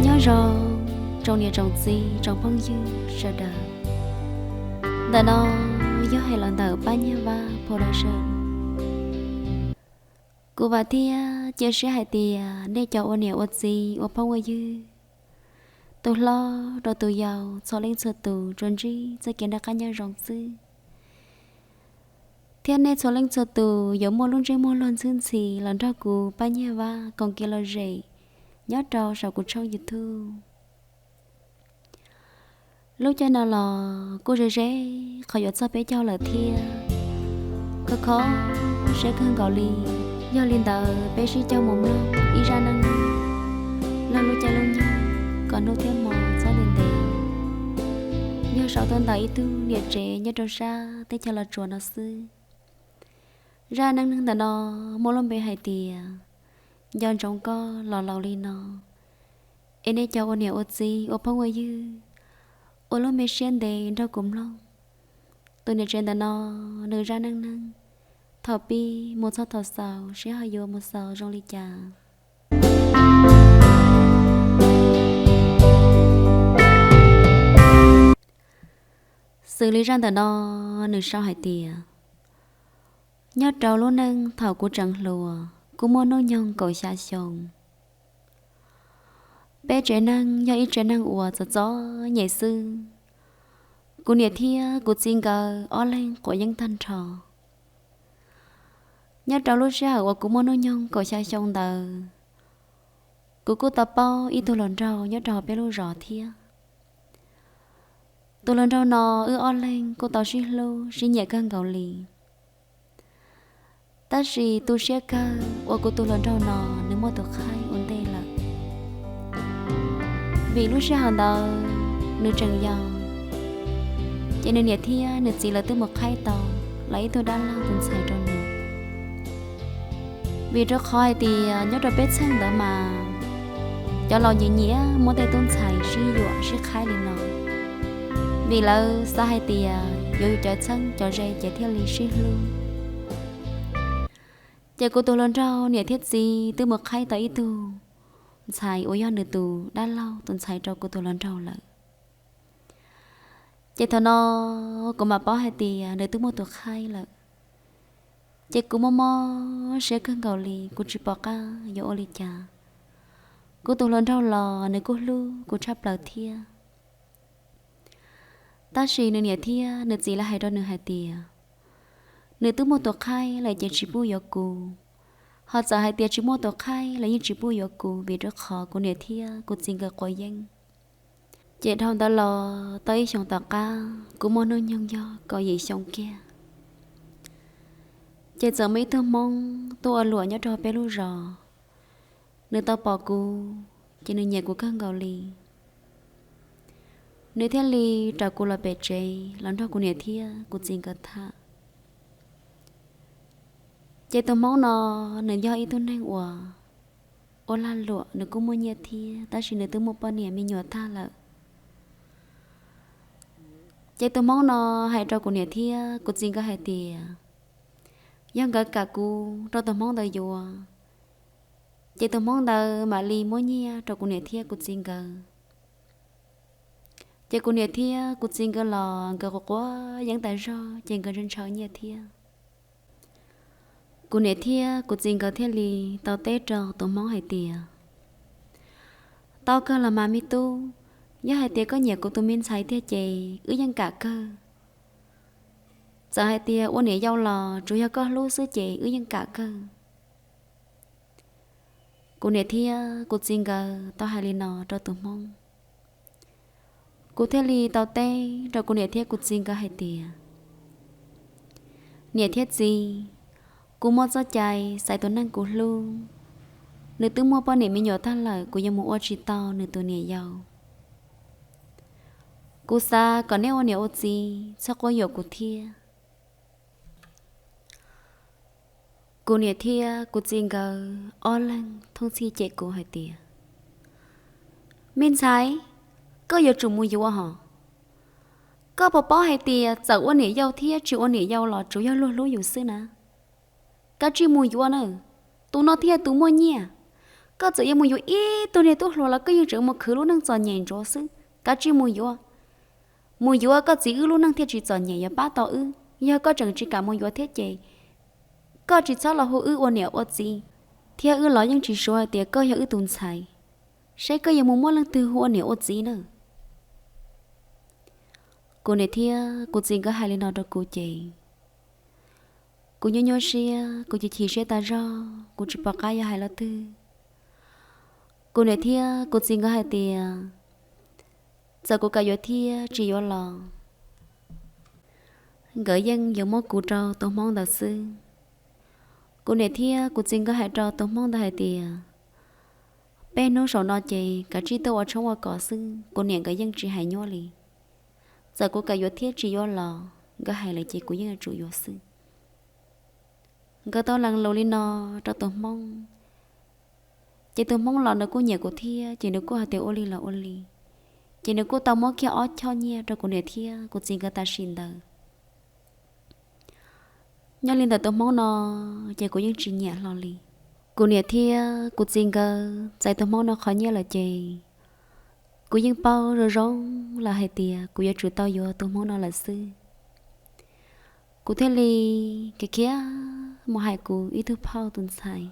Nyob zoo tsoom niam tsoom txiv tsoom phooj ywg sawv daws. Ntawm no yog hais los ntawm Paj Nyiag Vaj Production. Kuv vam thiab cia siab hais tias nej cov ua niam ua txiv ua phooj ua ywg, tus hlob rau tus yau txhua leej txhua tus tsuas ntsib txoj kev noj qab nyob zoo xwb, thiab nej txhua leej txhua tus yuav muaj lub ntsej muag luag ntxhwb ntxhi los nrog kuv Paj Nyiag Vaj koom kev lom zem nyob rau saum kuv tshooj YouTube. Lub caij no los kuj ze ze qhov yuav txog peb caug lawm thiab, khov kho siab kawg nkaus li. Yog li ntawd peb sib cog mus mloog ib zaj neej neeg log lub caij lub nyoog kom hnub thiab hmo txhob ntev ntev, yog sau tuaj ntawm ib tug niam tsev nyob rau sab teb chaws Los Tsuas no xwb. Zaj neej neeg ntawm no muaj lub npe hais tias Nco Ntsoov Koj Los Laus Li No. Es nej cov ua niam ua txiv ua phooj ua ywg ua lub me siab ntev nrog kuv mloog tus niam tsev ntawm no nws zaj neej neeg thaum pib mus txog thaum xaus seb ho yuav mus xaus zoo li cas. Xws li zaj ntawm no nws sau hais tias, nyob rau lub neej thaum kuv tseem hluas, kuv muaj hnub nyoog kaum xya xyoo. Peb tsev neeg yog ib tsev neeg uas txom txom nyem xwb. Kuv niam thiab kuv txiv nkawd ob leeg quav yeeb tag nrho. Nyob rau lub sij hawm uas kuv muaj hnub nyoog kaum xya xyoo ntawd, kuv kuj tau paub ib tug hluas nraug nyob rau peb lub zos thiab. Tus hluas nraug no wb ob leeg kuj tau sib hlub sib nyiam kawg nkaus li. Tab sis tu siab kawg uas kuv tus hluas nraug no nws muaj tus qhaib ua ntej lawm, vim lub sij hawm ntawd nws tseem yau, ces nws niam thiab nws txiv lawv twb mus qhaib tau los ib tug dab laug tus ntxhais rau nws. Vim rau qhov hais tias nyob rau peb txheej ntawd mas cov laus nyiam nyiam muab tej tub ntxhais sib yuam sib qhaib li no, vim lawv xav hais tias yuav yus cov txheeb cov ze ces thiaj li sib hlub. Ces kuv tus hluas nraug niam thiab txiv twb mus qhaib tau ib tug ntxhais uas yog nws tus dab laug tus ntxhais rau kuv tus hluas nraug lawm. Ces thaum no kuv mam paub hais tias nws twb muaj tus qhaib lawm. Ces kuv mob mob siab kawg nkaus li, kuv tsis pom qab yuav ua li cas. Kuv tus hluas nraug los nws kuj hlub kuv tshaj plaws thiab. Tab sis nws niam thiab nws txiv lawv hais rau nws hais tias nws twb muaj tus qhaib lawm ces tsis pub yuav kuv. Ho txawm hais tias tsis muaj tus qhaib los yeej tsis pub yuav kuv vim rau qhov kuv niam thiab kuv txiv nkawd quav yeeb. Ces dhau ntawd los tau ib xyoos tom qab kuv muaj hnub nyoog yog kaum yim xyoo kiag, ces txawm muaj ib tug Hmoob tuaj ua luam nyob rau peb lub zos. Nws tau pom kuv ces nws nyiam kuv kawg nkaus li. Nws thiaj li raws kuv los pem tsev los nrog kuv niam thiab kuv txiv nkawd tham. Ces tus Hmoob no nws yog ib tug neeg uas ua lag luam, nws kuj muaj nyiaj thiab tab sis nws twb muaj poj niam me nyuam tag lawm. Ces tus Hmoob no hais rau kuv niam thiab kuv txiv nkawd hais tias yog nkawd kam kuv rau tus Hmoob ntawd yuav, ces tus Hmoob ntawd mam li muab nyiaj rau kuv niam thiab kuv txiv nkawd. Ces kuv niam thiab kuv txiv nkawd los nkawd quav quav yeeb tas zog ces nkawd ntshaw ntshaw nyiaj thiab. Kuv niam thiab kuv txiv nkawd thiaj li tau teb rau tus Hmoob hais tias, tau kawg los mas me tub, yog hais tias koj nyiam kuv tus me ntxhais tiag ces wb yeej kam kawg. Txawm hais tias ua niam yau los tsuas yog koj hlub xwb ces wb yeej kam kawg. Kuv niam thiab kuv txiv nkawd tau hais li no rau tus Hmoob. Kuv thiaj li tau teb rau kuv niam thiab kuv txiv nkawd hais tias, niam thiab txiv, kuv muaj txoj cai xaiv tus neeg kuv hlub. Nws twb muaj poj niam me nyuam tag lawm, kuv yuav mus ua tsis tau nws tus niam yau. Kuv xav kom neb ua niam ua txiv txhob quab yuam kuv thiab. Kuv niam thiab kuv txiv nkawd ob leeg thoob txhij cem kuv hais tias, me ntxhais, koj yuav tsum mus yuav hos. Koj puas paub hais tias txawm ua niam yau thiab tsis ua niam yau los tsuas yog luag hlub yus xwb na. Kav tsij mus yuav na, tus no thiaj tus muaj nyiaj. Koj txawm yuav mus yuav ib tug niag tub hluas los koj yeej tseem mus khwv lub neej txom nyem ntsuav xwb, kav tsij mus yuav. Mus yuav koj txiv wb lub neej thiaj tsis txom nyem yuav pab tau wb. Yog koj tseem tsis kam mus yuav thiab ces koj tsis txhob los hu wb ua niam ua txiv, thiab wb los yeej tsis suav hais tias koj yog wb tus ntxhais, saib koj yuav mus muab leej twg hu ua niam ua txiv na. Kuv niam thiab kuv txiv nkawd hais li no rau kuv ces kuv nyuaj nyuaj siab, kuv chim chim siab tas zog, kuv tsis pom qab yuav hais lo twg. Kuv niam thiab kuv txiv nkawd hais tias txawm kuv kam yuav thiab tsis yuav los nkawd yeej yuav muab kuv rau tus hmoob ntawd xwb. Kuv niam thiab kuv txiv nkawd hais rau tus hmoob ntawd hais tias peb hnub saum no ces kav tsij tuaj ua tshoob ua kos xwb, kuv niam nkawd yeej tsis hais nyuaj li. Txawm kuv kam yuav thiab tsis yuav los nkawd hais lawm ces kuv yeej yuav tsum yuav xwb. Nkawd tau lees lus li no rau tus hmoob, ces tus hmoob los nws kuj nyiam kuv thiab ces nws kuj hais tias ua li los ua li. Ces nws kuj tau muab kiag ob choj nyiaj rau kuv niam thiab kuv txiv nkawd tam sim ntawd. Nyob li ntawm tus hmoob no ces kuv yeej tsis nyiam hlo li. Kuv niam thiab kuv txiv nkawd txais tus hmoob no qhov nyiaj lawm ces kuv yeej paub zoo zoo lawm hais tias kuv yuav tsum tau yuav tus hmoob no lawm xwb. Kuv thiaj li khiav khiav mus hais kuv ib tug phauj tus ntxhais.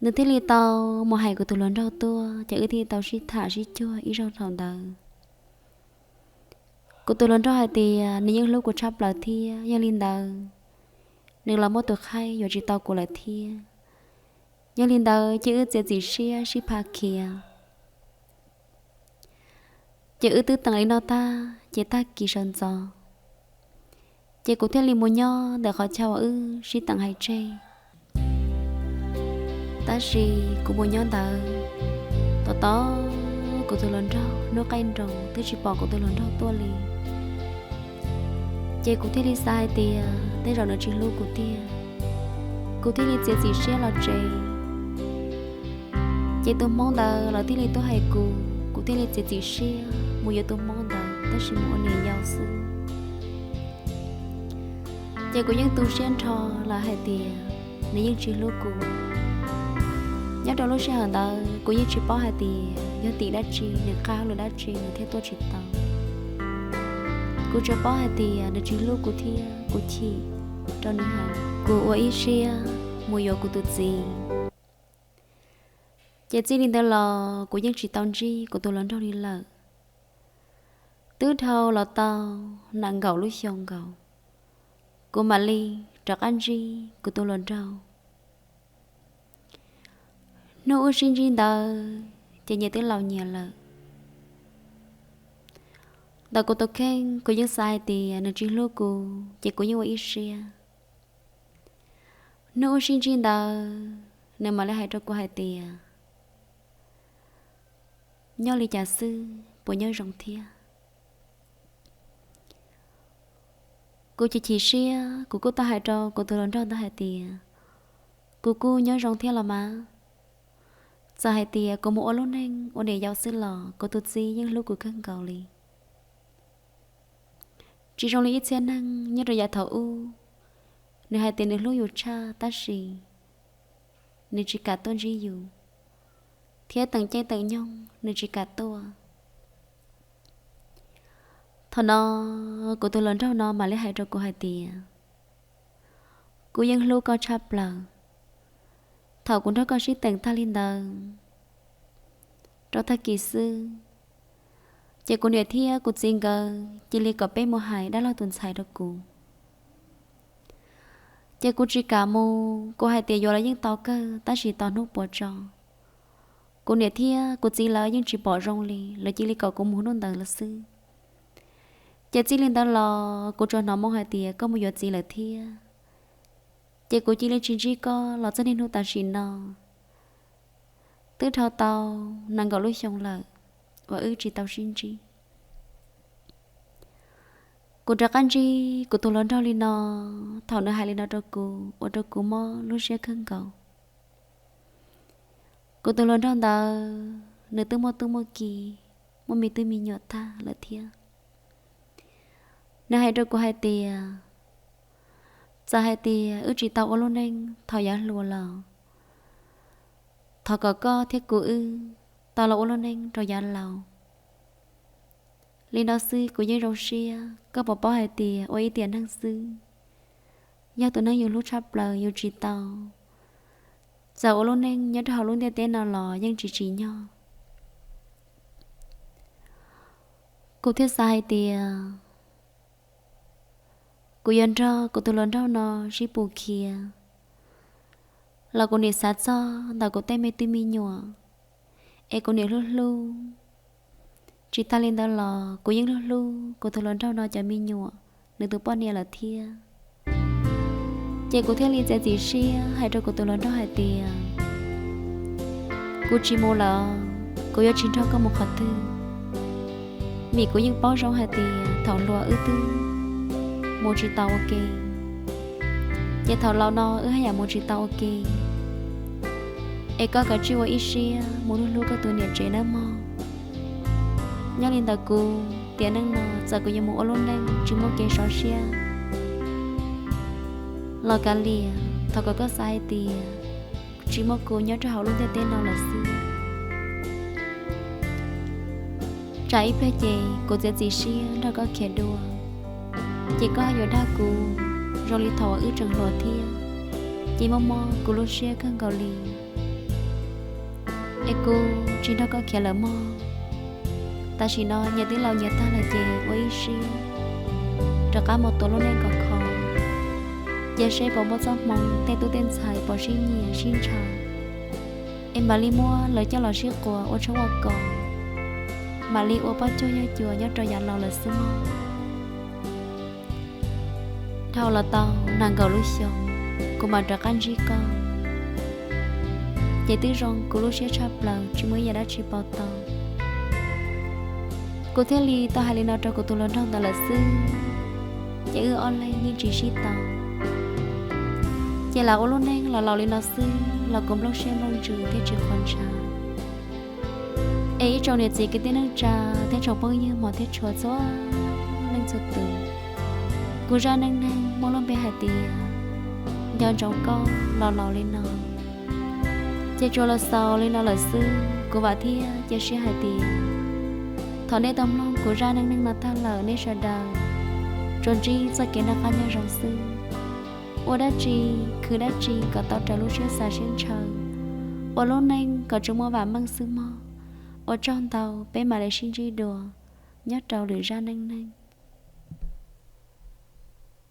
Nws thiaj li tau mus hais kuv tus hluas nraug tuaj ces wb thiaj li tau sib tham sib cuag ib zaug thaum ntawd. Kuv tus hluas nraug hais tias nws yeej hlub kuv tshaj plaws thiab yog li ntawd nws los muab tus khaib yuav tsis tau kuv lawm thiab. Yog li ntawd ces wb txiav txim siab sib pha khiav. Ces wb twb teem li no tag ces tag kis sawv ntxov ces kuv thiaj li mus nyob ntawm qhov chaw uas wb sib teem hais tseg. Tab sis kuv mus nyob ntawd, tos tos kuv tus hluas nraug hnub qaij nroos twb tsis pom kuv tus hluas nraug tuaj li. Ces kuv thiaj li xav hais tias tej zaum nws tsis hlub kuv tiag, kuv thiaj li txiav txim siab los tsev. Ces tus hmoob ntawd lawv thiaj li tuaj hais kuv, kuv thiaj li txiav txim siab mus yuav tus hmoob ntawd tab sis mus ua niam yau xwb. Ces kuv yeej tu siab nrho lawm hais tias nws yeej tsis hlub kuv. Nyob rau lub sij hawm ntawd kuv yeej tsis paub hais tias yog tim dab tsi nws qab hauj lwm dab tsi nws thiaj tuaj tsis tau. Kuv tsuas paub hais tias nws tsis hlub kuv thiab kuv chim rau nws heev. Kuv ua ib siab mus yuav kuv tus txiv. Ces txij li ntawd los kuv yeej tsis tau ntsib kuv tus hluas nraug li lawm. Twb dhau los tau nees nkaum lub xyoo nkaus, kuv mam li rov qab ntsib kuv tus hluas nraug. Hnub wb sib ntsib ntawd ces nyias twb laus nyias lawm. Ntawm kuv tus kheej kuv yeej xav hais tias nws tsis hlub kuv ces kuv yeej ua ib siab. Hnub wb sib ntsib ntawd nws mam li hais rau kuv hais tias nyob li cas xwb puas nyob zoo thiab. Kuv chim chim siab kuv kuj tau hais rau kuv tus hluas nraug ntawd hais tias kuv kuj nyob zoo thiab los mas, txawm hais tias kuv mus ua lub neej ua niam yau xwb los kuv tus txiv yeej hlub kuv kawg nkaus li. Tsis zoo li ib txhia neeg nyob rau yav thaum ub, nws hais tias nws hlub yus tshaj tab sis nws tsis kam tuaj ntsib yus, thiab teem caij teem nyoog nws tsis kam tuaj. Thaum no kuv tus hluas nraug no mam li hais rau kuv hais tias kuv yeej hlub koj tshaj plaws. Thaum kuv nrog koj sib teem tag li ntawd rau tag kis xwb, ces kuv niam thiab kuv txiv nkawd cia li kom peb mus hais dab laug tus ntxhais rau kuv. Ces kuv tsis kam mus, kuv hais tias yuav los yeej tau kawg tab sis tos hnub puas tso. Kuv niam thiab kuv txiv lawv yeej tsis pom zoo li, lawv cia li kom kuv mus hnub ntawd lawm xwb. Ces txij li ntawd los kuv tsuas hnov moo hais tias koj mus yuav txiv lawm thiab. Ces kuv cia li tsis ntsib koj los txog niaj hnub tam sim no. Twb dhau tau nees nkaum lub xyoo lawm uas wb tsis tau sib ntsib. Kuv rov qab ntsib kuv tus hluas nraug li no, thaum nws hais li no rau kuv ua rau kuv mob lub siab kawg nkaus. Kuv tus hluas nraug ntawd nws twb muaj tub muaj ki, muaj me tub me nyuam tag lawm thiab. Nws hais rau kuv hais tias txawm hais tias wb tsis tau ua lub neej thaum yav hluas los Thov kom koj thiab kuv wb tau los ua lub neej rau yav laus. Li no xwb kuv yeej zoo siab, koj puas paub hais tias ua ib tiam neeg xwb, yog tus neeg yus hlub tshaj plaws yus tsis tau, txawm ua lub neej nyob rau hauv lub ntiaj teb no los yeej tsis tsim nyog. Kuv thiaj xav hais tias kuv yuav nrog kuv tus hluas nraug no sib pus khiav, los kuv nim xav txog ntawm kuv tej me tub me nyuam, es kuv nim hlub hlub. Tsis tag li ntawd los kuv yeej hlub hlub kuv tus hluas nraug no cov me nyuam, nws tus poj niam lawm thiab. Ces kuv thiaj li txiav txim siab hais rau kuv tus hluas nraug hais tias, kuv tsis mus lawm, kuv yuav tsis nrog koj mus qhov twg. Vim kuv yeej paub zoo hais tias thaum hluas wb twb mus tsis tau ua ke, ces thaum laus no wb haj yam mus tsis tau ua ke. Es koj kav tsij ua ib siab mus hlub hlub koj tus niam tsev nawb mog. Nyob li ntawd kuv tiam neej no txawm kuv yuav mus ua lub neej tsis muaj kev sov siab los kav liam, thov kom koj xav hais tias tsis muaj kuv nyob rau hauv lub ntiaj teb no lawm xwb. Tsam ib pliag ces kuv txiav txim siab nrog koj khiav dua, ces koj yuav dag kuv zoo li thaum uas wb tseem hluas thiab, ces mob mob kuv lub siab kawg nkaus li. Es kuv tsis nrog koj khiav lawm mog. Tam sim no nyias twb laus nyias tag lawm ces ua ib siab rov qab mus tua lub neej kom khov, cia seb puas muaj txoj hmoov tej tub tej ntxhais puas sib nyiam sib ntshaw, es mam li muab lawv coj los sib quas ua tshoob ua kos, mam li ua poj cuag yawg cuas nyob rau yav laus lawm xwb mog. Dhau los tau nees nkaum lub xyoo, kuv mam rov qab ntsib koj, ces twb zoo kuv lub siab tshaj plaws tsis muaj ib yam dab tsi pauv tau. Kuv thiaj li tau hais li no rau kuv tus hluas nraug ntawd lawm xwb, ces wb ob leeg yeej tsis sib tau. Ces lawv ua lub neej los laus li no xwb los kuv nplooj siab nplooj ntsws thiaj tsis qhuav ntshav. Es ib tsoom niam txiv kwv tij neej tsa thiab tsoom phooj ywg hmov thiab tshua txhua leej txhua tus, kuv zaj neej neeg muaj lub npe hais tias nco ntsoov koj los laus li no. Ces tsuas los xaus li no lawm xwb, kuv vam thiab cia siab hais tias thaum nej tau mloog kuv zaj neej neeg no tag lawm nej sawv daws tsuas ntsib txoj kev noj qab nyob zoo xwb. Ua dab tsi, khwv dab tsi kom tau raws lub siab xav siab ntshaw, ua lub neej kom tsuas muaj vam meej xwb mog. Ua tsaug ntau, peb mam li sib ntsib dua nyob rau lwm zaj neej neeg.